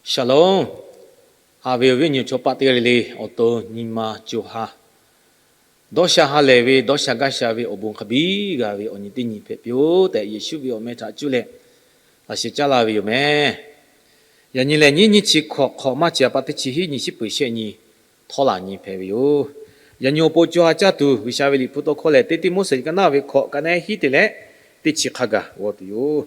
Shalom. Haꞈ ve awˬ viˉ awˬ nyi chaw paˆ teˇ g'aˇ le le, awˬ to nyi ma co ha dawˇ sha ha lehˬ ve, dawˇ sha gaˇ sha ve awˬ bon hk'a biˇ g'a ve awˬ nyi teˇ nyi hpehꞈ piˇ-oˆ tehꞈ, Yeˍsuˆ ve awˬ meh htaꞈ cuˇ leh laꞈ sheh caˉ laˇ ve yoˬ meh. Yaꞈ nyi lehˬ, nyiˇ nyiˇ chi hkawꞈ hk'awꞈ maˇ chi a pa teˇ chi hiˉ nyi shiˉ peuˬ shehˆ nyi htawˇ laˬ nyi hpehꞈ ve yoˬ. Yaꞈ nyi awˬ pon co ha caˇ tuˬ, G'uiˬsha ve liꞈ hpu tawˇ hkawˇ lehˬ, teˇ Tiˆmoˉseˍ ka naˇ ve hkawꞈ ka naˉ hiˉ te leh teˇ chi hk'a gaˬ g'aw tuˬ yoˬ.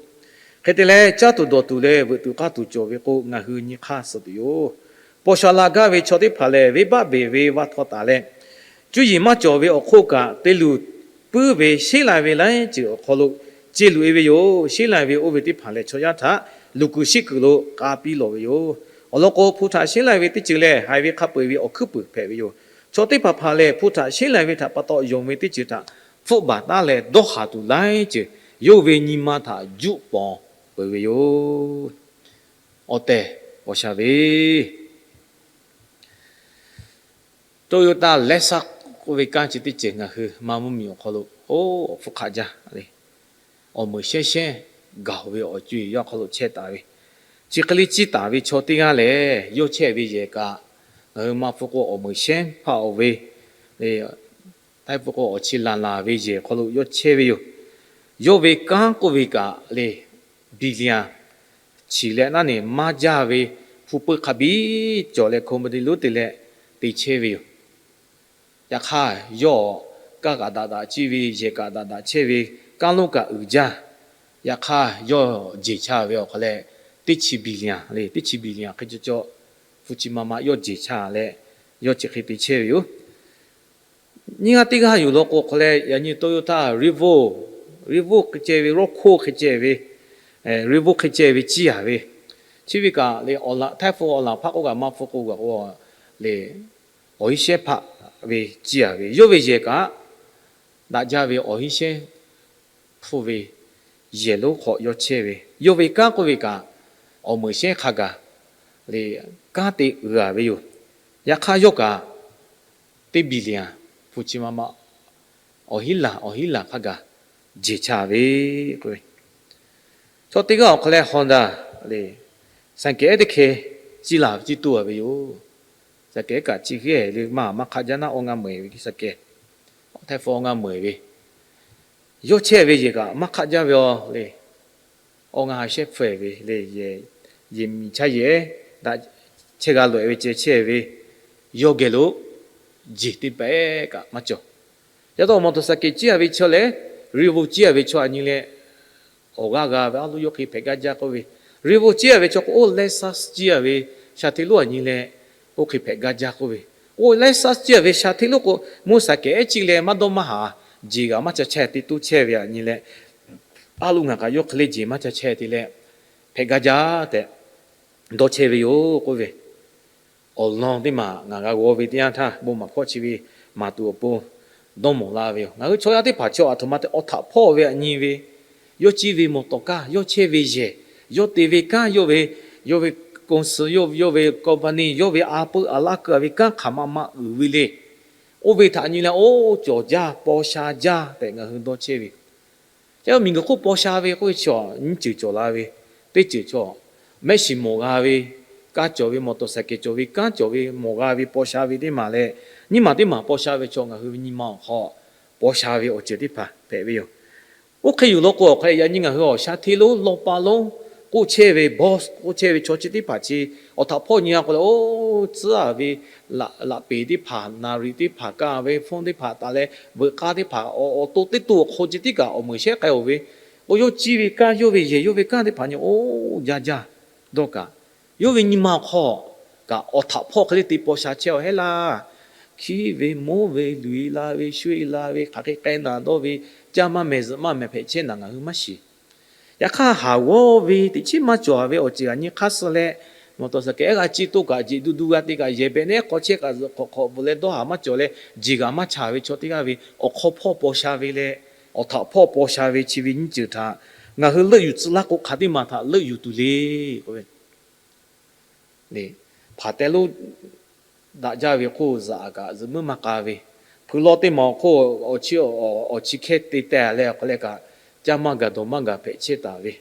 Hk'e te leh, caˇ tuˬ dawˬ tuˬ leh veuꞈ tuˬ k'aˇ tuˬ cawˬ ve k'o, ngaˬ hui nyi hk'aˇ suh tuˬ yoˬ. Paw sha la gaˇ ve chaw teˇ hpaˍ lehˬ, venˇbaˆ beˬ ve va htaw taˍ leh, cuˇ yiˍ maˇ cawˬ ve awˬ hk'oˆ kaꞈ te luˬ puiˉ ve sheˉ lai ve laiˉ ceuˬ awˬ hk'aw lo ce luꞈ e ve yoˬ. Sheˉ lai ve oˇ ve teˇ hpaˍ lehˬ, chaw yaˇ htaꞈ luˬ kuiˬ sheˆ kuiˬ lo k'a piˇ lawˬ ve yoˬ. Awˬ lawn k'o, hpu htaꞈ sheˉ lai ve teˇ ceuˬ lehˬ, haiˬ ve hk'a peu-eˬ ve awˬ hkuiˉ puiˍ hpehꞈ ve yoˬ. Chaw teˇ hpaˍ hpaˍ lehˬ, hpu htaꞈ sheˉ lai ve htaꞈ pa taw yonˍ ve teˇ ceuˬ htaꞈ hpfuhˆ baˬ taˉ leh dawˇ haˍ tuˬ laiˉ ceuˬ yawˇ ve nyi ma htaꞈ juˆ pawnˍ peuˬ ve yoˬ. Awˬ tehˬ paw sha ve Toyota Lexus k'oˆ ve kanˉ chi teˇ ceuˬ ngaˬ hui Manˇ mvuhˇmiˬ awˬ hk'aw lo oˇ awˬ hpfuhˇ hk'aˆ jaˇ le. Awˬ meunˍ shehnˉ shehnˉ gaˬ ve awˬ co-eˬ yawˇ hk'aw lo chehˇ taˍ ve, chi hk'e le ciˇ taˍ ve chaw teˇ g'aˇ lehˬ, yawˇ chehˇ ve yehˬ kaꞈ ngaˬ hui maˇ hpfuhˇ k'o awˬ meunˍ shehnˉ hpaˇ oˬ ve, Htaiˇ pfuhˇ k'o awˬ chi laˬ laˬ ve yehˬ hk'aw lo yawˇ chehˇ ve yoˬ. Yawˇ ve kanˉ k'oˆ ve kaꞈ le, billion chiˬ leh naˉ neˬ maˇ jaˇ ve hpu peuˇ hk'a biˇ cawˬ leh, company lonˉ te leh te chehˇ ve yoˬ. Yaꞈ hk'aˇ, yawˇ kanˉ kaꞈ daꞈ daꞈ ciˇ ve, yehˬ kaꞈ daꞈ daꞈ chehˇ ve, kanˉ lonˉ kaꞈ uiˍ jaˇ. Yaꞈ hk'aˇ, yawˇ jeˬ cha ve awˬ hk'aw leh, teˇ chi billion le, teˇ chi billion hk'e cawˬ cawˬ, hpu chi ma ma yawˇ jeˬ cha leh, yawˇ chi hk'e te chehˇ ve yoˬ. Nyiˇ g'aˇ teˇ g'aˇ yoˬ law k'o, hk'aw leh yaꞈ nyi Toyota Revo, Revo hk'e ceh ve, Revo hk'e ceh ve, Revo hk'e ceh ve ciˇ yaˍ ve, chi ve kaꞈ le, Htaiˇ pfuhˇ awˬ laˬ hpaˆ k'oˆ kaꞈ maˇ pfuhˇ k'o gaˬ k'o le, awˬ hinˉ shehnˉ hpaˆ ve ciˇ yaˍ ve, yawˇ ve yehˬ kaꞈ daꞈ jaˇ ve awˬ hinˉ shehnˉ hpfuhˇ ve yehˬ lonˉ hk'aw yawˇ chehˇ ve, yawˇ ve kanˉ k'oˆ ve kaꞈ awˬ meunˍ shehnˉ hk'a gaˬ le, kanˉ te uiˍ a ve yoˬ. Yaꞈ hk'aˇ, yawˇ kaꞈ teˇ billion hpu chi ma ma awˬ hinˉ laˬ awˬ hinˉ laˬ hk'a gaˬ jeˬ cha ve k'o, chaw teˇ g'aˇ awˬ hk'aw leh Honda le, ဆိုင်ကယ် ehˉ teˇ hkeh ciˇ laˬ ve ciˇ toˇ a ve yoˬ. ဆိုင်ကယ် ehˉ kaꞈ chi hk'e le, maˇ maˇ hk'aˆ jaˇ naˉ, awˬ ngaˇ meuˍ ve ဆိုင်ကယ် Htaiˇ pfuhˇ awˬ ngaˇ meuˍ ve, yawˇ chehˇ ve yehˬ kaꞈ maˇ hk'aˆ jaˇ ve a le. Awˬ ngaˇ ha shehˉ hpfuhˇ ve le, yehˬ miˬ chaˇ yehˬ daꞈ chehˇ g'a loꞈ-e ve ceh chehˇ ve, yawˇ geh lo jeˬ teˇ pehˍ kaꞈ maˇ cawˬ. Yaꞈ taw มอเตอร์ไซค์ ciˇ a ve chaw leh, Revo ciˇ a ve chaw aꞈ nyi leh, awˬ g'aˇ g'a ve a lo yawˇ hk'e hpehꞈ gaˇ jaˇ k'oˆ ve, Revo ciˇ a ve chaw k'o, oˇ Lexus ciˇ a ve sha hteˇ lonˉ aꞈ nyi leh, oˇ hk'e hpehꞈ gaˇ jaˇ k'oˆ ve, oˇ Lexus ciˇ a ve sha hteˇ lonˉ k'o, มอเตอร์ไซค์ ehˉ ciˇ leh maˇ dawˇ maˇ haˍ, jeˬ g'aꞈ maˇ ca chehˇ te toˇ chehˇ ve aꞈ nyi leh, a lo ngaˬ kaꞈ yawˇ hk'e le jeˬ maˇ ca chehˇ te leh, hpehꞈ gaˇ jaˇ tehꞈ dawˇ chehˇ ve yoˬ k'oˆ ve, awˬ lawn teˇ maˬ ngaˬ g'a g'aw ve teˇ yanˇ htaˇ, bon maˍ hkawˇ chi ve maˍ tuˬ awˬ pon dawˇ mawˬ la ve yoˬ. Ngaˬ hui chaw yaˇ teˇ hpaˍ chaw aˬ htoꞈ ma te awˬ htaꞈ hpawˇ ve aꞈ nyi ve, yawˇ ciˇ ve มอเตอร์ไซค์ kanˉ, yawˇ chehˇ ve yehˬ, yawˇ te ve kanˉ, yawˇ ve, yawˇ ve 公司, yawˇ, yawˇ ve company, yawˇ ve a peuˇ a laˇ keu a ve kanˉ hk'aˬ ma ma uiˍ ve le. Oˇ ve htaꞈ nyi leh, oˇ cawˬ jaˇ, paw sha jaˇ tehꞈ ngaˬ hui dawˇ chehˇ ve yoˬ. Ca miˬguiˬ hk'oˆ paw sha ve k'oˆ ve chaw nyiˇ ceuˬ cawˬ la ve, teˇ ceuˬ chaw mehˆ shiˍ mawˬ g'a ve, kaˇ cawˬ ve, มอเตอร์ไซค์ cawˬ ve, kanˉ cawˬ ve mawˬ g'a ve paw sha ve teˇ maˬ leh, nyiˇ maˬ teˇ maˬ paw sha ve chaw ngaˬ hui ve nyi ma awˬ hk'aw paw sha ve awˬ ceuˬ teˇ hpaˍ hpehꞈ ve yoˬ. Oˇ hk'e yuˬ law k'o, awˬ hk'aw leh yaꞈ nyi ngaˬ hui awˬ sha hteˇ lonˉ, lawˇ pa lonˉ k'oˆ chehˇ ve, boss k'oˆ chehˇ ve chaw chi teˇ hpaˍ chi awˬ htaꞈ hpawˇ nyi a k'o leh, oˇ tcuhˉ a ve laꞈ peˍ teˇ hpaˍ, naˍriˍ teˇ hpaˍ, ka ve phone teˇ hpaˍ taˍ leh, veuꞈ k'aˇ teˇ hpaˍ, awˬ to teˇ to awˬ hk'aw ceh tiˉ kaꞈ awˬ meunˍ shehnˉ k'ai-oˬ ve, k'o yawˇ ciˇ ve kanˉ, yawˇ ve yehˬ, yawˇ ve kanˉ teˇ hpaˍ nyi oˇ jaˇ jaˇ dawˇ kaꞈ, yawˇ ve nyi ma awˬ hk'aw kaꞈ awˬ htaꞈ hpawˇ hk'e le te paw sha chehˇ-a heˆ laˇ. Hkiˉ ve mawˉ ve, luˬ-e la ve, shu-e la ve, hk'aˬ hk'e k'ai naˍ dawˇ ve, caˇ maˇ mehˍ zuhꞈ maˇ mehˍ hpehꞈ chehˇ naˍ ngaˬ hui maˇ shiˍ. Yaꞈ hk'aˇ, haˍ g'awˇ ve teꞈ chiˉ maˇ cawˬ ve awˬ ceuˬ aꞈ nyi hk'aˇ suh leh, มอเตอร์ไซค์ ehˉ g'a ciˇ toˇ kaꞈ, jeꞈ du du g'a te kaꞈ, yehˬ behꞈ nehˉ hk'aw chehˇ kaꞈ, zuhꞈ hk'awꞈ hk'awꞈ bvuhꞈ leh dawˇ haˍ maˇ cawˬ leh, jeˬ g'aꞈ maˇ chaˍ ve chaw teˇ g'aˇ ve awˬ hk'aw hpawˇ paw sha ve leh, awˬ htaꞈ hpawˇ paw sha ve chi ve nyiˇ ceuˬ htaꞈ ngaˬ hui leuˆ yuˬ tcuh laˇ k'o, hk'aˬ teˇ maˬ htaꞈ leuˆ yuˬ tuˬ le k'oˆ ve, hpaˍ teh lonˉ daꞈ jaˇ ve hk'oˆ zaꞈ kaꞈ zuhꞈ muiˉ maˇ k'a ve, hpui lawˇ teˇ maˬ awˬ hk'oˆ awˬ chi, awˬ chi hkehˇ te teh leh awˬ hk'aw leh kaꞈ, caˇ maˇ gaˬ dawˬ maˇ gaˬ hpehꞈ chehˇ taˍ ve,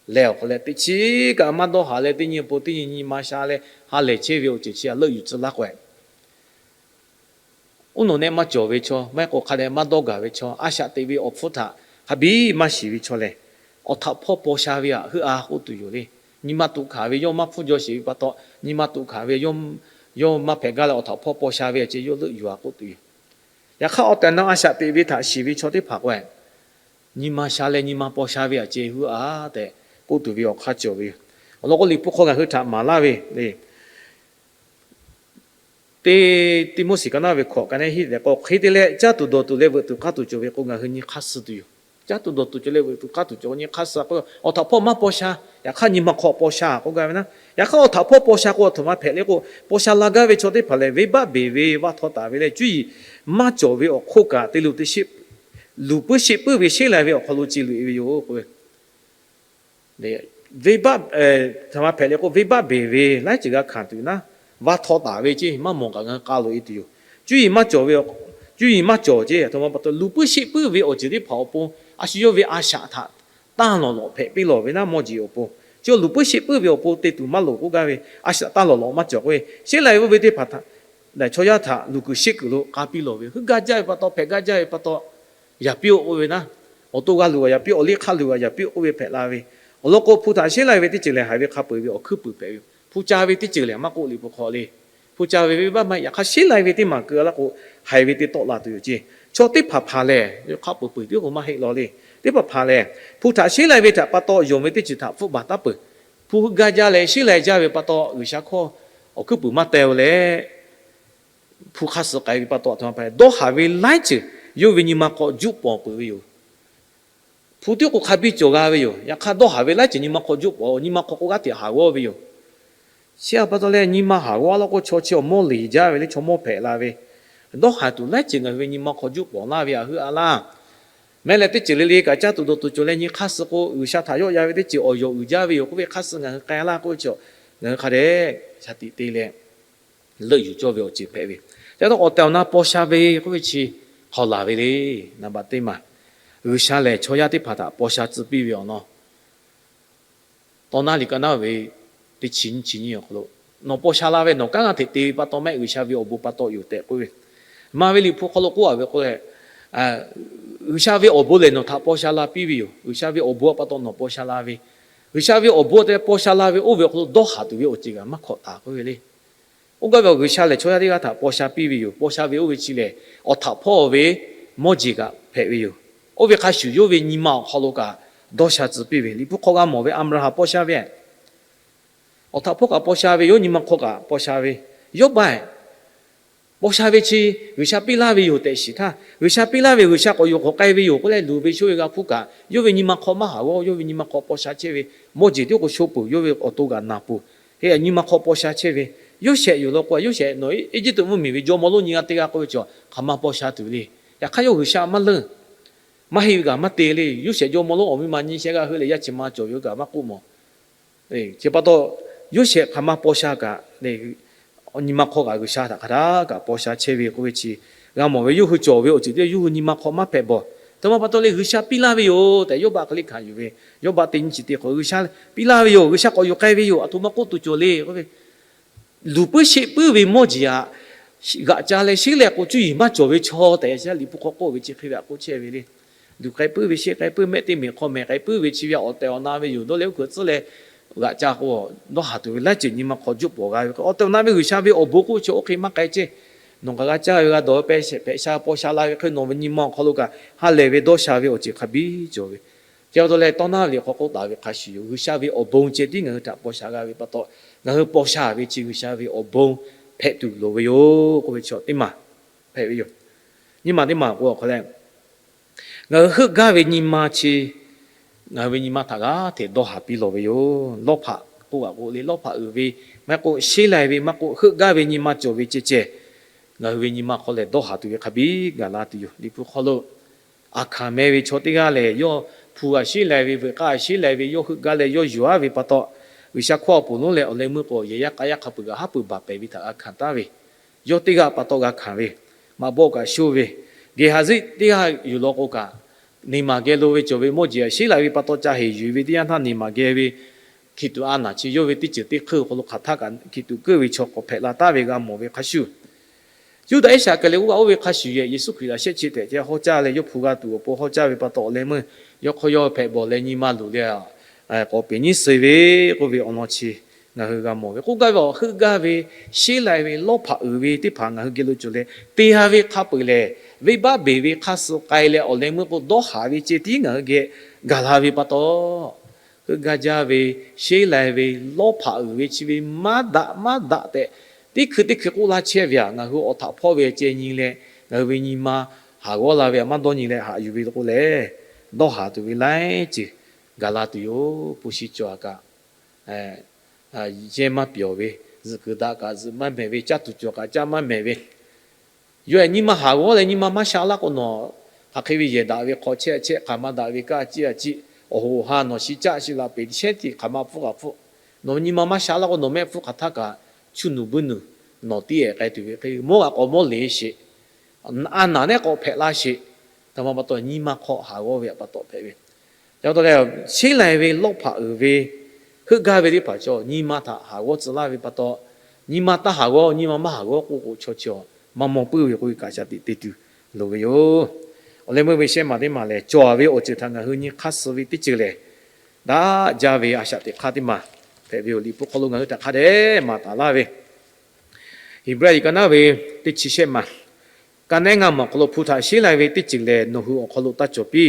leh awˬ hk'aw leh teˇ chiˉ kaꞈ maˇ dawˇ haˍ leh, teˇ nyi pon teˇ nyi nyi ma sha leh ha lehˬ chehˇ ve awˬ ceuˬ chi htaꞈ leuˆ yuˬ tcuh laˇ k'o, uˉ nawˬ nehˆ maˇ cawˬ ve chaw, maˇ heˆ k'o hk'a dehꞈ maˇ dawˇ gaˬ ve chaw, a shaꞈ teꞈ ve awˬ hpfuhˇ htaꞈ hk'a biˇ maˇ shiˍ ve chaw lehˬ, awˬ htaꞈ hpawˇ paw sha ve htaꞈ heuˆ a k'oˆ tuˬ yoˬ le. Nyi ma tuꞈ hkanˍ ve yawˇ maˇ hpfuhˇ jaw sheˍ ve pa taw, nyi ma tuꞈ hkanˍ ve yawˇ maˇ hpehꞈ gaˇ leh awˬ htaꞈ hpawˇ paw sha ve htaꞈ ceh yawˇ leuˆ yuˬ a k'oˆ tuˬ yoˬ. Yaꞈ hk'aˇ, awˬ tehˬ awˬ na a shaꞈ teꞈ ve htaꞈ shiˍ ve chaw teˇ hpaˍ k'o, nyi ma sha leh nyi ma paw sha ve htaꞈ ceh heuˆ a tehꞈ k'oˆ tuˬ ve awˬ hk'aˇ cawˬ ve yoˬ. Awˬ lawn k'o, Liꞈ hpu hk'aw ngaˬ hui htaꞈ maˍ laˇ ve le. Teˇ Tiˆmoˉseˍ ka naˉ ve hkawꞈ ka neˉ hiˆ leh k'o, hk'e te leh caˇ tuˬ dawˬ tuˬ leh veuꞈ tuˬ k'aˇ tuˬ cawˬ ve k'o, ngaˬ hui nyi hk'aˇ suh tuˬ yoˬ. Caˇ tuˬ dawˬ tuˬ cawˬ leh veuꞈ tuˬ k'aˇ tuˬ cawˬ k'o, nyi hk'aˇ suh k'o, awˬ htaꞈ hpawˇ maˇ paw sha. Yaꞈ hk'aˇ, nyi ma hk'aw paw sha k'oˆ gaˇ ve naˉ. Yaꞈ hk'aˇ, awˬ htaꞈ hpawˇ paw sha k'o, aˬ htoꞈ ma hpehꞈ le k'o, paw sha la gaˇ ve chaw teˇ hpaˍ lehˬ, venˇbaˆ beˬ ve, vaˇ htaw taˍ ve leh cuˇ yiˍ maˇ cawˬ ve awˬ hk'oˆ kaꞈ, te lo te sheˆ, luˬ puiˉ sheˆ puiˉ ve sheˉ lai ve awˬ hk'aw lo ce luˬ e ve yoˬ k'oˆ ve venˇbaˆ, aˬ htoꞈ ma hpehꞈ le k'o, venˇbaˆ beˬ ve laiˉ ceuˬ g'a hkanˍ tuˬ naˉ, vaˇ htaw taˍ ve ceˇ maˇ mawˬ kaꞈ ngaˬ hui k'a loꞈ e tuˬ yoˬ. Cuˇ yiˍ maˇ cawˬ ve, cuˇ yiˍ maˇ cawˬ ceˇ, aˬ htoꞈ ma pa taw luˬ puiˉ sheˆ puiˉ ve awˬ ceuˬ teˇ hpaˍ awˬ pon, a shu yawˇ ve a shaꞈ htaꞈ tanˇ lawˬ lawꞈ hpehꞈ piˇ lawˬ ve naˉ, mawˇ jeˬ awˬ pon, chi luˬ puiˉ sheˆ puiˉ ve awˬ pon te tuˬ maˇ loˍ k'oˆ gaˇ ve, a shaꞈ tanˇ lawˬ lawꞈ maˇ cawˬ k'oˆ ve, sheˉ lai oˇ ve teˇ hpaˍ htaꞈ, chaw yaˇ htaꞈ luˬ kuiˬ sheˆ kuiˬ lo k'a piˇ lawˬ ve, heuˆ gaˇ jaˇ ve pa taw, hpehꞈ gaˇ jaˇ ve pa taw, yaꞈ piˇ-oˆ k'oˆ ve naˉ, awˬ to g'a luˬ a yaꞈ piˇ, awˬ liˇ hk'aˇ luˬ a yaꞈ piˇ-oˆ k'oˆ ve hpehꞈ la ve, awˬ lawn k'o, hpu htaꞈ sheˉ lai ve teˇ ceuˬ lehˬ, haiˬ ve hk'a peu-eˬ ve awˬ hkuiˉ puiˍ hpehꞈ ve yoˬ. Hpu ca ve teˇ ceuˬ lehˬ, maˇ k'oˆ Liꞈ hpu hk'aw le. Hpu ca ve venˇbaˆ maˇ heˆ, yaꞈ hk'aˇ sheˉ lai ve teˇ maˬ keu laˇ k'o, haiˬ ve teˇ tawˆ la tuˬ yoˬ ceˇ. Chaw teˇ hpaˍ hpaˍ lehˬ, hk'a peu-eˬ peuˬ tiˉ k'o maˇ heˆ law le. Teˇ hpaˍ hpaˍ lehˬ, hpu htaꞈ sheˉ lai ve htaꞈ pa taw yonˍ ve teˇ ceuˬ htaꞈ hpfuhˆ baˬ taˉ peuˬ. Hpu heuˆ gaˇ jaˇ leh sheˉ lai jaˇ ve pa taw, G'uiˬsha hkawˇ awˬ hkuiˉ puiˍ maˇ teh-o leh, hpu hk'aˇ suh k'ai ve pa taw, aˬ htoꞈ ma pa dawˇ haˍ ve laiˉ ceuˬ yawˇ ve nyi ma hk'aw juˆ pawˍ peuˬ ve yoˬ. Hpu tiˉ k'o hk'a biˇ cawˬ g'a ve yoˬ. Yaꞈ hk'aˇ, dawˇ haˍ ve laiˉ ceuˬ nyi ma hk'aw juˆ pawˍ, nyi ma hk'aw k'o g'aˇ hteꞈ haˍ g'awˇ ve yoˬ. Chi a pa taw leh, nyi ma haˍ g'awˇ law k'o, chaw chi awˬ mawˇ leˬ jaˇ ve le, chaw mawˇ hpehꞈ la ve, dawˇ haˍ tuˬ laiˉ ceuˬ ngaˬ hui ve nyi ma hk'aw juˆ pawˍ laˇ ve htaꞈ heuˆ a laˇ. Mehˉ leh teˇ ceuˬ le le kaꞈ caˇ tuˬ dawˬ tuˬ cawˬ leh nyi hk'aˇ suh k'o, G'uiˬsha htaꞈ yawˆ yan ve teˇ ceuˬ awˬ yawˬ uiˍ jaˇ ve yoˬ k'oˆ ve hk'aˇ suh ngaˬ hui k'ai laˇ k'oˆ ve chaw, ngaˬ hui hk'a dehꞈ shaˍ tiꞈ te leh leuˆ yuˬ cawˇ ve awˬ ceuˬ hpehꞈ ve. Ca taw awˬ tehˬ awˬ na paw sha ve k'oˆ ve chi hk'aw laˬ ve le. Naˍ baꞈ teˇ maˬ, G'uiˬsha lehˬ chaw yaˇ teˇ hpaˍ htaꞈ paw sha tcuh piˇ ve awˬ lawn, Tawˇ naˉ liꞈ ka naˉ ve teˇ chi nyiˇ chi nyiˇ awˬ hk'aw lo, nawˬ paw sha la ve nawˬ kanˉ g'aˇ hteꞈ te ve pa taw mehˆ, G'uiˬsha ve awˬ bon pa taw yoˬ tehꞈ k'oˆ ve. Maˍ ve Liꞈ hpu hk'aw lo k'oˆ a ve k'o leh, G'uiˬsha ve awˬ bon lehˬ nawˬ htaꞈ paw sha la piˇ ve yoˬ. G'uiˬsha ve awˬ bon pa taw nawˬ paw sha la ve, G'uiˬsha ve awˬ bon te paw sha la ve oˇ ve awˬ hk'aw lo dawˇ haˍ tuˬ ve awˬ ceuˬ kaꞈ maˇ hk'awꞈ taˍ k'oˆ ve le. Oˇ gaˇ ve awˬ G'uiˬsha lehˬ chaw yaˇ teˇ g'aˇ htaꞈ paw sha piˇ ve yoˬ. Paw sha ve oˇ ve chi lehˬ, awˬ htaꞈ hpawˇ ve mawˇ jeˬ kaꞈ hpehꞈ ve yoˬ. Oˇ ve hk'a shuˍ yawˇ ve nyi ma awˬ hk'aw lo kaꞈ dawˇ sha tcuh piˇ ve. Liꞈ hpu hk'aw g'a mawˬ ve Aˍbraˍhanˍ paw sha ve, awˬ htaꞈ hpawˇ kaꞈ paw sha ve, yawˇ nyi ma hk'aw kaꞈ paw sha ve, Yawˇbaˆ paw sha ve chi G'uiˬsha piˇ laˇ ve yoˬ tehꞈ shiˍ htaˇ, G'uiˬsha piˇ laˇ ve, G'uiˬsha k'awꞈ yuˬ k'awꞈ k'ai ve yoˬ k'oˆ leh luˬ ve shoˇ ve g'a hpuˇ kaꞈ, yawˇ ve nyi ma hk'aw maˇ haˍ g'awˇ, yawˇ ve nyi ma hk'aw paw sha chehˇ ve, mawˇ jeˬ tiˉ k'o sho peuˬ, yawˇ ve awˬ to g'aꞈ naˬ peuˬ. Hk'e nyi ma hk'aw paw sha chehˇ ve, Yoˇsehꞈ yoˬ law k'o, Yoˇsehꞈ nawˬ Eˇjiˇtuꞈ mvuhˇmiˬ ve jawˇmawˇ lonˉ nyi g'aˇ teˇ g'aˇ k'oˆ ve chaw hk'aˬ ma paw sha tuˬ ve le. Yaꞈ hk'aˇ yawˇ G'uiˬsha maˇ leunˇ, maˇ heˆ ve kaꞈ maˇ te le. Yoˇsehꞈ jawˇmawˇ lonˉ awˬ miˇ ma nyi shehˆ g'aˇ heuˆ leh yaˇ chi ma cawˬ ve kaꞈ maˇ k'oˆ mawˬ. Chi pa taw, Yoˇsehꞈ hk'aˬ ma paw sha kaꞈ, nyi ma hk'aw kaꞈ G'uiˬsha htaꞈ hk'aˬ htaˇ kaꞈ paw sha chehˇ ve k'oˆ ve chi g'a mawˬ ve. Yawˇ hui cawˬ ve awˬ ceuˬ teˇ yawˇ hui nyi ma hk'aw maˇ hpehꞈ bawˬ. Aˬ htoꞈ ma pa taw leh G'uiˬsha piˇ laˇ ve yoˬ tehꞈ Yawˇbaˆ hk'e le hkanˍ yuˬ ve. Yawˇbaˆ teˇ nyi chi teˇ hk'awꞈ G'uiˬsha piˇ laˇ ve yoˬ, G'uiˬsha k'awꞈ yuˬ k'ai ve yoˬ, aˬ htoꞈ ma k'oˆ tuˬ cawˬ le k'oˆ ve, luˬ puiˉ sheˆ puiˉ ve mawˇ jeˬ aꞈ g'aꞈ ca leh sheˉ leh k'o cuˇ yiˍ maˇ cawˬ ve chaw tehꞈ Liꞈ hpu hk'aw k'oˆ ve chi hk'e ve aꞈ k'oˆ chehˇ ve le. Luˬ k'ai puiˉ ve, sheˆ k'ai puiˉ, mehˆ teˇ meꞈ hk'aw mehˬ k'ai puiˉ ve chi ve aꞈ awˬ tehˬ awˬ na ve yoˬ. Dawˇ leh uˉ hkeuꞈ tcuhˉ leh g'aꞈ ca k'o, dawˇ haˍ tuˬ ve laiˉ ceuˬ nyi ma hk'aw juˆ pawˍ g'a ve. Awˬ tehˬ awˬ na ve G'uiˬsha ve awˬ bon k'oˆ chi oˇ hk'e maˇ k'ai ceˇ. Nawˬ kaꞈ g'a caˇ ve g'a dawˬ ve hpehꞈ sha paw sha la ve hk'e nawˬ ve nyi ma awˬ hk'aw lo kaꞈ ha lehˬ ve dawˇ sha ve awˬ ceuˬ hk'a biˇ cawˬ ve. Chi pa taw leh, Tawˇ naˉ ve liꞈ hk'aw k'oˆ taˍ ve hk'a shuˍ yoˬ. G'uiˬsha ve awˬ bon ceh tiˉ ngaˬ hui htaꞈ paw sha g'a ve pa taw, ngaˬ hui paw sha ve chi G'uiˬsha ve awˬ bon hpehꞈ tuˬ loˍ ve yoˬ k'oˆ ve chi teˇ maˬ hpehꞈ ve yoˬ. Nyiˇ maˬ teˇ maˬ k'o awˬ hk'aw leh, ngaˬ hui heuˆ gaˇ ve nyi ma chi ngaˬ hui ve nyi ma htaꞈ g'aˇ hteꞈ dawˇ haˍ piˇ lawˬ ve yoˬ. Lawˇ hpaꞈ k'oˆ g'aꞈ k'o le, lawˇ hpaꞈ uiˍ ve, maˇ heˆ k'o sheˉ lai ve, maˇ k'o heuˆ gaˇ ve nyi ma cawˬ ve ceh ceh, ngaˬ hui ve nyi ma hk'aw lehˬ dawˇ haˍ tuˬ ve hk'a biˇ gaˬ la tuˬ yoˬ. Liꞈ hpu hk'aw lo Aˍhkaˍnˍ meh ve chaw teˇ g'aˇ lehˬ, yawˇ hpu g'a sheˉ lai ve, veuꞈ k'aˇ g'a sheˉ lai ve, yawˇ heuˆ gaˇ leh yawˇ yuˬ aˉ ve pa taw, G'uiˬsha hkawˇ awˬ poˬ lonˉ leh awˬ leh meuˇ k'o, yehˬ yaˇ k'a yaˇ hk'a peuˬ g'aꞈ haˉ pui baˬ pehˍ ve htaꞈ g'a hkanˍ taˉ ve, yawˇ teˇ g'aˇ pa taw g'a hkanˍ ve, maꞈ bawˆ kaꞈ shoˇ ve, Geˍhaˍziˆ teˇ g'aˇ yuˬ law k'o kaꞈ, neˇ maˬ geh lo ve cawˬ ve mawˇ jeˬ sheˉ lai ve pa taw ca heˍ yuˬ ve teˇ yanˇ htaˇ, neˇ maˬ geh ve hkiˬ tuꞈ a naˬ chi yawˇ ve teˇ ceuˬ teˇ hkui awˬ hk'aw lo hk'aˬ htaˇ kaꞈ hkiˬ tuꞈ keuˆ ve chaw k'awꞈ hpehꞈ la taˍ ve g'a mawˬ ve hk'a shuˍ, Yuˇdaꞈ Iˉsaˍkaˍriˍoˆ g'a oˇ ve hk'a shuˍ yehˬ, Yeˍsuˆ Hkriꞈ laꞈ shehˆ chi tehꞈ ceh hawˉ caˇ leh yawˇ hpu g'a tuˬ awˬ pon hawˉ caˇ ve pa taw, awˬ leh meuˇ yawˇ hk'aw yawˇ hpehꞈ bawˬ leh nyi ma luˬ leh, k'awꞈ peˍ nyiˉ suh ve k'oˆ ve awˬ lawn chi ngaˬ hui g'a mawˬ ve. K'oˆ gaˇ ve awˬ heuˆ gaˇ ve, sheˉ lai ve, lawˇ hpaꞈ uiˍ ve teˇ hpaˍ ngaˬ hui geh lo cawˬ leh, te ha ve hk'a peuˬ lehˬ, venˇbaˆ beˬ ve hk'aˇ suh k'ai leh awˬ leh meuˇ k'o dawˇ haˍ ve ceh tiˉ ngaˬ hui geh gaˬ la ve pa taw, heuˆ gaˇ jaˇ ve, sheˉ lai ve, lawˇ hpaꞈ uiˍ ve chi ve maˇ daꞈ maˇ daꞈ tehꞈ, teˇ hkui teˇ hkui k'oˆ laˇ chehˇ ve aꞈ, ngaˬ hui awˬ htaꞈ hpawˇ ve ceh nyi leh, ngaˬ hui ve nyi ma haˍ g'awˇ la ve aꞈ maˇ dawˇ nyi leh haꞈ yuˬ ve k'o lehˬ, dawˇ haˍ tuˬ ve laiˉ ceuˬ gaˬ la tuˬ yoˬ. Hpu shi cawˬ aꞈ kaꞈ, yehˇ maˇ pyawˬ ve, zuhꞈ kuiˬ daꞈ kaꞈ zuhꞈ maˇ mehˍ ve, caˇ tuˬ cawˬ kaꞈ caˇ maˇ mehˍ ve, yawˇ ehˬ nyi ma haˍ g'awˇ leh nyi ma maˇ sha laˇ k'o nawˬ, hk'aˬ hk'e ve yehˬ daꞈ ve hk'aw chehˇ chehˇ, hk'aˬ ma daꞈ ve kaˇ ciˇ a ciˇ, awˬ hoꞈ awˬ ha nawˬ shi caˆ shi la peˍ shehˉ tiꞈ hk'aˬ ma hpfuhˇ hk'aˬ hpfuhˇ, nawˬ nyi ma maˇ sha laˇ k'o nawˬ mehˆ hpfuhˇ hk'aˬ htaˇ kaꞈ, chuˇ nuˬ buiˇ nuˬ nawˬ tiˉ ehˍ k'ai tuˬ ve hk'e mawˇ g'aꞈ k'awꞈ mawˇ le sheˍ. A naˬ nehˉ k'awꞈ hpehꞈ la sheˍ. Htaꞈ ma pa taw nyi ma hk'aw haˍ g'awˇ ve aꞈ pa taw hpehꞈ ve. Ca pa taw leh, sheˉ lai ve, lawˇ hpaꞈ uiˍ ve, heuˆ gaˇ ve teˇ hpaˍ chaw nyi ma htaꞈ haˍ g'awˇ tcuh laˇ ve pa taw, nyi ma taˇ haˍ g'awˇ, nyi ma maˇ haˍ g'awˇ k'oˆ k'o chaw chi maˇ mawˬ puiˉ ve k'oˆ ve kaꞈ shaˍ tiꞈ te tuˬ loˍ ve yoˬ. Awˬ leh meuˇ ve shehˆ maˬ teˇ maˬ lehˬ, cawˬ ve awˬ ceuˬ htaꞈ ngaˬ hui nyi hk'aˇ suh ve teˇ ceuˬ lehˬ, daꞈ jaˇ ve a shaꞈ teꞈ hk'aˇ teˇ maˬ hpehꞈ ve yoˬ. Liꞈ hpu hk'aw lo ngaˬ hui htaꞈ hk'a dehꞈ maˍ taˍ laˇ ve, Heˍbrehˇ liꞈ ka naˉ ve teˇ chi shehˆ maˬ, ka nehˉ ngaˇ maˬ awˬ hk'aw lo, hpu htaꞈ sheˉ lai ve teˇ ceuˬ lehˬ nawˬ hui awˬ hk'aw lo taˇ cawˬ piˇ.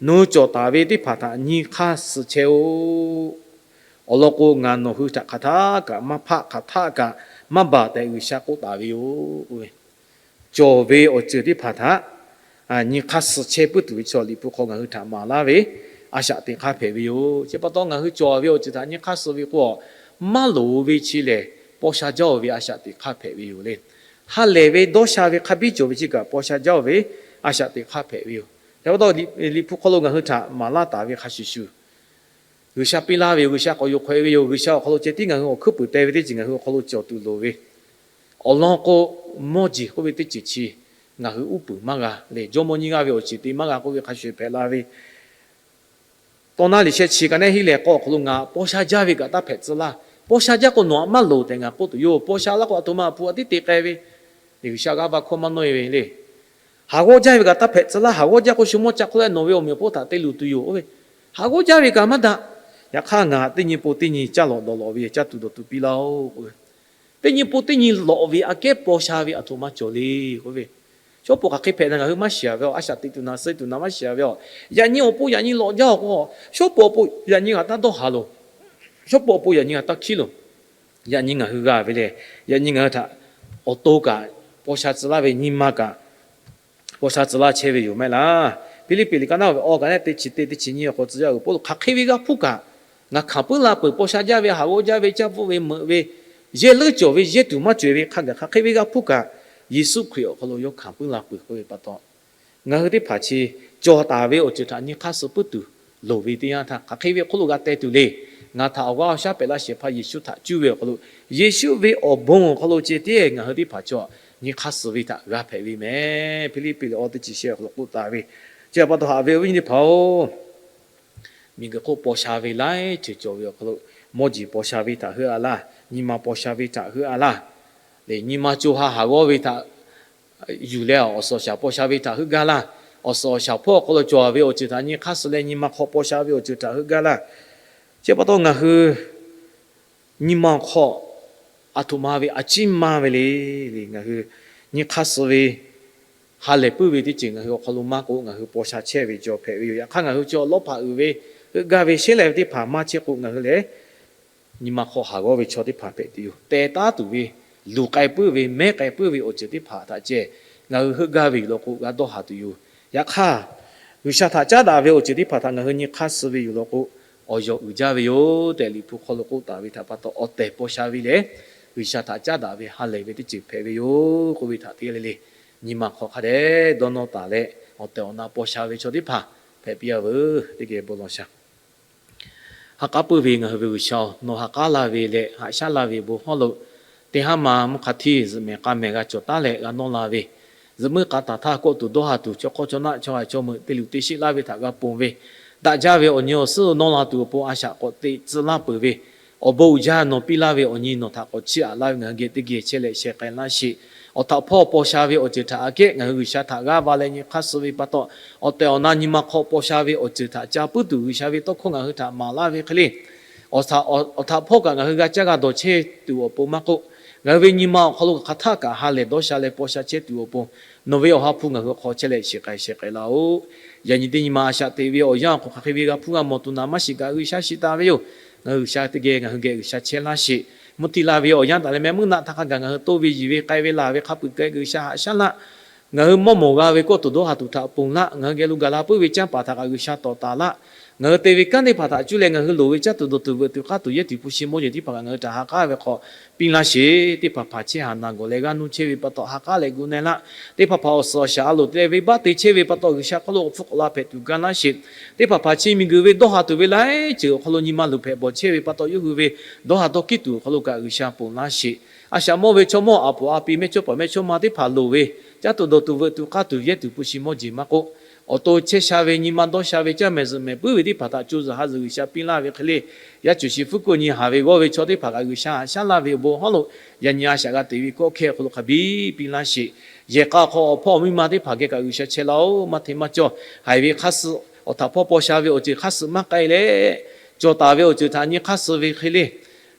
Nawˬ hui cawˬ taˍ ve teˇ hpaˍ htaꞈ nyi hk'aˇ suh chehˇ-oˆ. Awˬ lawn k'o, ngaˬ nawˬ hui htaꞈ hk'aˬ htaˇ kaꞈ maˇ hpaˆ, hk'aˬ htaˇ kaꞈ maˇ baˬ tehꞈ G'uiˬsha k'oˆ taˍ ve yoˬ. Cawˬ ve awˬ ceuˬ teˇ hpaˍ htaꞈ nyi hk'aˇ suh chehˇ puiˉ tuˬ ve chaw Liꞈ hpu hk'aw ngaˬ hui htaꞈ maˍ laˇ ve a shaꞈ teꞈ hk'aˇ hpehꞈ ve yoˬ. Chi pa taw ngaˬ hui cawˬ ve awˬ ceuˬ htaꞈ nyi hk'aˇ suh ve k'o, maˇ loˍ ve chi lehˬ, paw sha jaˇ-oˬ ve a shaꞈ teꞈ hk'aˇ hpehꞈ ve yoˬ le. Ha lehˬ ve dawˇ sha ve hk'a biˇ cawˬ ve chi kaꞈ paw sha jaˇ-oˬ ve a shaꞈ teꞈ hk'aˇ hpehꞈ ve yoˬ. Hk'e pa taw, Liꞈ hpu hk'aw lo ngaˬ hui htaꞈ maˍ laˇ taˍ ve hk'a shuˍ shuˍ, G'uiˬsha piˇ laˇ ve yoˬ. G'uiˬsha k'awꞈ yoˬ hk'awꞈ e ve yoˬ. G'uiˬsha awˬ hk'aw lo ceh tiˉ ngaˬ hui awˬ hkuiˉ puiˍ te ve teˇ ceuˬ ngaˬ hui awˬ hk'aw lo cawˬ tuˬ loˍ ve, awˬ lawn k'o, mawˇ jeˬ k'oˆ ve teˇ ceuˬ chi ngaˬ hui uˉ peunˍ maˇ g'a le. Jawˇmawˇ nyiˇ g'aˇ ve awˬ ceuˬ te maˇ g'a k'oˆ ve hk'a shuˍ hpehꞈ la ve, Tawˇ naˉ liꞈ shehˆ chi ka nehˉ hiˉ leh k'awˇ awˬ hk'aw lo, ngaˬ paw sha jaˇ ve kaꞈ taˇ hpehꞈ tcuh laˇ. Paw sha jaˇ k'o nawˬ aꞈ maˇ loˍ tehꞈ ngaˬ k'oˆ tuˬ yoˬ. Paw sha laˇ k'o, aˬ htoꞈ ma hpu a tiˉ te k'ai ve, G'uiˬsha g'aˇ va hkawˇ maˇ nawˇ e ve le. Haˍ g'awˇ jaˇ ve kaꞈ taˇ hpehꞈ tcuh laˇ. Haˍ g'awˇ jaˇ k'o, shu mawˇ ca hk'oˆ leh nawˬ ve awˬ meꞈ awˬ hponˇ htaꞈ te luˬ tuˬ yoˬ. Oˇ ve, haˍ g'awˇ jaˇ ve kaꞈ maˇ daꞈ. Yaꞈ hk'aˇ, ngaˬ teˇ nyi po teˇ nyi caˇ lawꞈ dawˬ lawꞈ ve caˇ tuˬ dawˬ tuˬ piˇ laˇ-oˆ k'oˆ ve, teˇ nyi po teˇ nyi lawꞈ ve aꞈ kehˉ paw sha ve aˬ htoꞈ ma cawˬ le k'oˆ ve, shawˉ pawˍ hk'aˬ hk'e hpehꞈ na ngaˬ hui maˇ shiˍ ve, a shaꞈ teꞈ tuˬ naˍ suh tuˬ naˍ maˇ shiˍ ve. Yaꞈ nyi awˬ pon yaꞈ nyi lawꞈ jaˇ-oˬ k'o, shawˉ pawˍ awˬ pon yaꞈ nyi ngaˬ taˇ dawˇ haˍ loˬ. Shawˉ pawˍ awˬ pon yaꞈ nyi ngaˬ taˇ hkiˉ loˬ. Yaꞈ nyi ngaˬ hui g'a ve lehˬ, yaꞈ nyi ngaˬ hui htaꞈ awˬ to kaꞈ paw sha tcuh laˇ ve, nyi ma kaꞈ paw sha tcuh laˇ chehˇ ve yoˬ maˇ heˆ laˇ. Hpiˇliˇpiˆ liꞈ ka naˉ ve awˬ ka nehˉ teˇ chi teˇ, teˇ chi nyiˇ awˬ hk'aw tcuh yaˇ uiˍ Pawˇluꞈ hk'aˬ hk'e ve g'a hpuˇ kaꞈ, ngaˬ hkanˍ puiˉ la peuˬ. Paw sha jaˇ ve, haˍ g'awˇ jaˇ ve, caˇ pfuhˆ ve, meuꞈ ve, yehˇ leuˉ cawˬ ve, yehˇ tuˬ maˇ cawˬ e ve hk'a gaˬ hk'aˬ hk'e ve g'a hpuˇ kaꞈ, Yeˍsuˆ Hkriꞈ awˬ hk'aw lo yawˇ hkanˍ puiˉ la peuˬ k'oˆ ve pa taw, ngaˬ hui teˇ hpaˍ chi cawˬ taˍ ve awˬ ceuˬ htaꞈ nyi hk'aˇ suh puiˉ tuˬ loˍ ve teˇ yanˇ htaˇ, hk'aˬ hk'e ve hk'oˆ lo g'a teh tuˬ le. Ngaˬ htaꞈ awˬ g'aˇ awˬ shaˉ pehꞈ laˇ shehˍ hpaˇ Yeˍsuˆ htaꞈ cuˇ ve awˬ hk'aw lo, Yeˍsuˆ ve awˬ bon awˬ hk'aw lo ceh tiˉ ngaˬ hui teˇ hpaˍ chaw nyi hk'aˇ suh ve htaꞈ g'a hpehꞈ ve meh. Hpiˇliˇpiˆ liꞈ awˬ teˇ chi shehˆ awˬ hk'aw lo k'oˆ taˍ ve, chi pa taw haꞈ ve awˬ viˉ awˬ nyi teˇ hpaˍ-oˬ, miˬguiˬ hk'oˆ paw sha ve laiˉ ceuˬ cawˬ ve awˬ hk'aw lo, mawˇ jeˬ paw sha ve htaꞈ heuˆ a laˇ. Nyi ma paw sha ve htaꞈ heuˆ a laˇ. Lehˬ, nyi ma co ha haˍ g'awˇ ve htaꞈ yuˬ leh awˬ suhˍ awˬ shaˍ paw sha ve htaꞈ heuˆ gaˇ laˇ. Awˬ suhˍ awˬ shaˍ hpawˇ awˬ hk'aw lo cawˬ ve awˬ ceuˬ htaꞈ nyi hk'aˇ suh leh nyi ma hk'aw paw sha ve awˬ ceuˬ htaꞈ heuˆ gaˇ laˇ. Chi pa taw ngaˬ hui nyi ma awˬ hk'aw aˬ htoꞈ ma ve a ciˉ maˇ ve le. Ngaˬ hui nyi hk'aˇ suh ve ha lehˬ puiˉ ve teˇ ceuˬ ngaˬ hui awˬ hk'aw lo maˇ k'o, ngaˬ hui paw sha chehˇ ve cawˬ hpehꞈ ve yoˬ. Yaꞈ hk'aˇ, ngaˬ hui chi lawˇ hpaꞈ uiˍ ve, heuˆ gaˇ ve, sheˉ lai ve teˇ hpaˍ maˇ chehˇ k'o, ngaˬ hui lehˬ nyi ma hk'aw haˍ g'awˇ ve chaw teˇ hpaˍ hpehꞈ tuˬ yoˬ. Teh taˉ tuˬ ve, luˬ k'ai puiˉ ve, mehˉ k'ai puiˉ ve awˬ ceuˬ teˇ hpaˍ htaꞈ ceh ngaˬ hui heuˆ gaˇ ve yoˬ law k'o, g'a dawˇ haˍ tuˬ yoˬ. Yaꞈ hk'aˇ, G'uiˬsha htaꞈ caˉ daꞈ ve awˬ ceuˬ teˇ hpaˍ htaꞈ ngaˬ hui nyi hk'aˇ suh ve yoˬ law k'o, awˬ yawˬ uiˍ jaˇ ve yoˬ tehꞈ Liꞈ hpu hk'aw lo k'oˆ taˍ ve htaꞈ pa taw, awˬ tehˬ paw sha ve lehˬ, G'uiˬsha htaꞈ caˉ daꞈ ve ha lehˬ ve teˇ ceuˬ hpehꞈ ve yoˬ k'oˆ ve htaꞈ teˇ g'aˇ le le nyi ma hk'aw hk'a dehꞈ dawˇ nawˇ taˍ leh, awˬ tehˬ awˬ na paw sha ve chaw teˇ hpaˍ hpehꞈ piˇ a veuˬ. Teˇ geh bon lawˬ shaˍ. Ha k'aˉ puiˉ ve ngaˬ hui ve G'uiˬsha, nawˬ ha k'aˉ la ve leh haꞈ shaˉ la ve bon hawˉ lo, teˇ haˉ ma mvuhˇ hk'a htiˇ zuhꞈ mehˍ k'a mehˍ g'a cawˬ taˉ leh g'a nawˇ la ve, zuhꞈ muiˉ k'a taˍ htaˇ kawˆ tuˬ dawˇ ha tuˬ chaw hk'awˇ chaw naˆ chaw haiˬ chaw meuꞈ te luˬ te sheˆ laˇ ve htaꞈ g'a ponˬ ve, daꞈ jaˇ ve awˬ nyi awˬ suhˉ nawˇ la tuˬ awˬ pon a shaꞈ k'awꞈ teꞈ tcuh laˇ peuˬ ve, awˬ bon uiˍ jaˇ nawˬ piˇ laˇ ve awˬ nyi nawˬ htaꞈ k'awꞈ chiˇ aꞈ laˇ ve ngaˬ hui geh teˇ geh chehˇ leh sheh k'ai laˇ sheˍ. Awˬ htaꞈ hpawˇ paw sha ve awˬ ceuˬ htaꞈ aꞈ kehˉ ngaˬ hui G'uiˬsha htaꞈ g'aˇ va leh nyi hk'aˇ suh ve pa taw, awˬ tehˬ awˬ na nyi ma hk'aw paw sha ve awˬ ceuˬ htaꞈ ca puiˉ tuˬ G'uiˬsha ve tawˇ hkawˇ ngaˬ hui htaꞈ maˍ laˇ ve hk'e le, awˬ htaꞈ hpawˇ kaꞈ ngaˬ hui g'a caˇ g'a dawˬ chehˇ tuˬ awˬ pon maˇ k'oˆ, ngaˬ hui ve nyi ma awˬ hk'aw lo hk'aˬ htaˆ kaꞈ ha lehˬ dawˇ sha leh paw sha chehˇ tuˬ awˬ pon, nawˬ ve Awˬ ha hpu ngaˬ hui awˬ hk'aw chehˇ leh shiˍ k'ai sheh k'ai laˇ-oˆ. Yaꞈ nyi teˇ nyi ma a shaꞈ teꞈ ve awˬ yanˇ awˬ hk'aw hk'aˬ hk'e ve g'a hpuˇ g'a mawˬ tuˬ naˍ maˇ shiˍ kaꞈ G'uiˬsha shiˍ taˍ ve yoˬ. Ngaˬ hui G'uiˬsha teˇ geh ngaˬ hui geh G'uiˬsha chehˇ laˇ sheˍ. Mvuhˇ htiˇ la ve awˬ yanˇ taˍ leh mehˆ muiˉ naˆ htaˇ hk'a gaˬ ngaˬ hui toˇ ve yiˬ ve k'ai ve laˬ ve hk'a peuˬ k'ai G'uiˬsha haꞈ shaˉ laˇ. Ngaˬ hui mawˇ mawˬ g'a ve kawˆ tuˬ dawˇ ha tuˬ htaꞈ ponˬ laˇ. Ngaˬ hui geh lo gaˬ la puiˉ ve canˇ paˍ htaꞈ kaꞈ G'uiˬsha tawˍ taˍ laˇ. Ngaˬ hui te ve kanˉ teˇ hpaˍ htaꞈ cuˇ leh ngaˬ hui loˍ ve caˇ tuˬ dawˬ tuˬ veuꞈ tuˬ k'aˇ tuˬ yehˇ tuˬ hpu shi mawˇ jeˬ teˇ hpaˍ kaꞈ ngaˬ hui htaꞈ ha k'aˉ ve hk'aw piˇ laˇ sheˍ. Teˇ hpaˍ hpaˍ chehˇ haˍ naˬ gawˬ leh g'aˇ nuˇ chehˇ ve pa taw ha k'aˉ leh gu na-e laˇ. Teˇ hpaˍ hpaˍ awˬ suhˍ awˬ shaˍ a loˍ te leh venˇbaˆ te chehˇ ve pa taw G'uiˬsha hk'aw lo awˬ hpfuhˇ k'awꞈ la hpehꞈ tuˬ ga laˇ sheˍ. Teˇ hpaˍ hpaˍ chi miˬguiˬ ve dawˇ ha tuˬ ve laiˉ ceuˬ awˬ hk'aw lo nyi ma luˬ hpehꞈ bawˬ chehˇ ve pa taw yawˇ hui ve dawˇ ha dawˇ kiˇ tuˬ awˬ hk'aw lo kaꞈ G'uiˬsha ponˬ laˇ sheˍ. A shaꞈ mawˇ ve chaw mawˇ aˬ poˍ a pi mehˇchawˇpaˍ mehˇchawˇma teˇ hpaˍ loˍ ve caˇ tuˬ dawˬ tuˬ veuꞈ tuˬ k'aˇ tuˬ yehˇ tuˬ hpu shi mawˇ jeˬ maˇ k'oˆ, awˬ to chehˇ sha ve nyi ma dawˇ sha ve caˇ mehˍ zuhꞈ mehˍ puiˉ ve teˇ hpaˍ htaꞈ co zuhˬ ha zuhˬ G'uiˬsha piˇ laˇ ve hk'e le, yaˇ cuˬ shi fuˉ kuˆ nyi haˍ ve g'awˇ ve chaw teˇ hpaˍ kaꞈ G'uiˬsha haꞈ shaˉ laˇ ve awˬ bon hawˉ lo yaꞈ nyi a shaꞈ g'a teꞈ ve kawˆ hkehˇ awˬ hk'aw lo hk'a biˇ piˇ laˇ sheˍ. Yehˬ k'a hk'aw awˬ hpawˇ awˬ miˇ ma teˇ hpaˍ geh kaꞈ G'uiˬsha chehˇ laˇ-oˆ. Maˇ hteˇ maˇ cawˇ haiˬ ve hk'aˇ suh awˬ htaꞈ hpawˇ paw sha ve awˬ ceuˬ hk'aˇ suh maˇ k'ai leh, cawˬ taˍ ve awˬ ceuˬ htaꞈ nyi hk'aˇ suh ve hk'e le,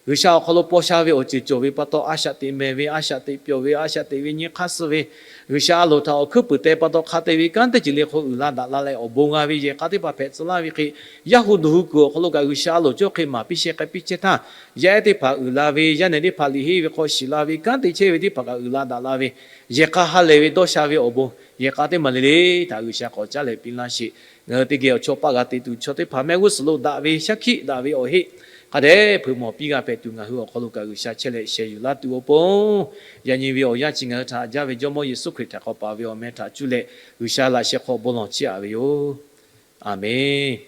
G'uiˬsha awˬ hk'aw lo paw sha ve awˬ ceuˬ cawˬ ve pa taw a shaꞈ teꞈ mehˍ ve, a shaꞈ teꞈ pyawˬ ve, a shaꞈ teꞈ ve nyi hk'aˇ suh ve, G'uiˬsha a loˍ htaꞈ awˬ hkuiˉ puiˍ teh pa taw hk'a te ve kanˉ teˇ ceuˬ le hk'aw uiˍ la daꞈ la leh awˬ bon g'a ve yehˬ k'a teˇ hpaˍ hpehꞈ tcuh laˇ ve hk'e, yaˇ hu duˬ hu kuiˬ awˬ hk'aw lo kaꞈ G'uiˬsha a loˍ cawˇ hk'e maˍ piˇ sheh k'ai piˇ chehˇ htaˇ, yaˇ ehˉ teˇ hpaˍ uiˍ la ve, yaˇ nehˬ teˇ hpaˍ liꞈ henˇ ve hk'aw shiˍ la ve kanˉ te chehˇ ve teˇ hpaˍ kaꞈ uiˍ la daꞈ la ve, yehˬ k'a ha lehˬ ve dawˇ sha ve awˬ bon yehˬ k'a teˇ maˬ le le htaꞈ G'uiˬsha k'awꞈ caˉ leh piˇ laˇ sheˍ. Ngaˬ hui teˇ geh awˬ chawˇ paˆ g'a te tuˬ chaw teˇ hpaˍ mehˆ g'uˇ suhˍ lo daꞈ ve shaˉ hkiˆ daꞈ ve awˬ heˆ hk'a dehꞈ hpeuꞈ mawˬ piˇ g'a hpehꞈ tuˬ ngaˬ hui awˬ hk'aw lo kaꞈ G'uiˬsha chehˇ leh sheh yuˬ laˇ tuˬ awˬ pon, yaꞈ nyi ve awˬ yanˇ chi ngaˬ hui htaꞈ jaˇ ve Jawˇmawˇ Yeˍsuˆ Hkriꞈ htaꞈ k'awꞈ paˍ ve awˬ meh htaꞈ cuˇ leh G'uiˬsha laꞈ sheh hk'aw bon lawˬ chiˇ aꞈ ve yoˬ. Aˍmenˍ.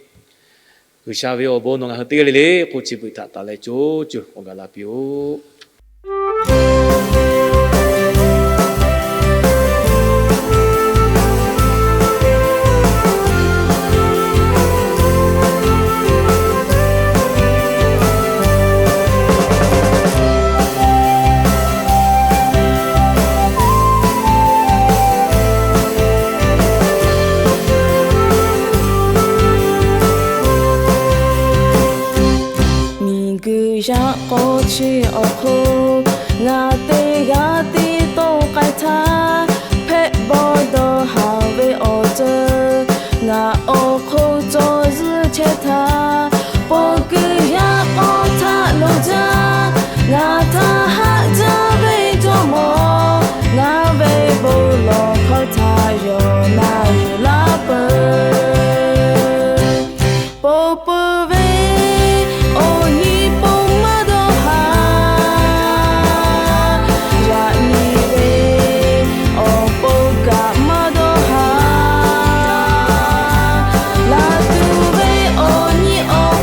G'uiˬsha ve awˬ bon nawˬ ngaˬ hui teˇ g'aˇ le le k'oˆ chi beuꞈ htaꞈ taˍ leh co co k'awꞈ gaˬ la piˇ-oˆ. Miˬguiˬ yaꞈ k'aw chi awˬ hk'oˆ ngaˬ teˇ g'aˇ tiˉ tawˆ k'ai htaˇ, hpehꞈ bawˆ dawˇ haˍ ve awˬ ceuˬ ngaˬ awˬ hk'oˆ cawˬ zuhˇ chehˇ htaˇ, pon kuiˬ yaꞈ k'aw htaꞈ loˍ jaˇ. Ngaˬ htaꞈ haꞈ jaˇ ve Jawˇmawˇ, ngaˬ ve bon lawˬ hkawˇ htaꞈ yawˬ na yuˬ laˇ peuˬ. Pon peuˬ ve awˬ nyi pon maˇ dawˇ haˍ. Yaꞈ nyi ve awˬ pon kaꞈ maˇ dawˇ haˍ. Laˬ tuˬ ve awˬ nyi awˬ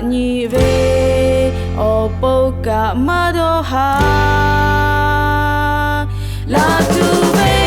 Nyi ve awˬ pon kaꞈ maˇ dawˇ haˍ. Laˬ tuˬ ve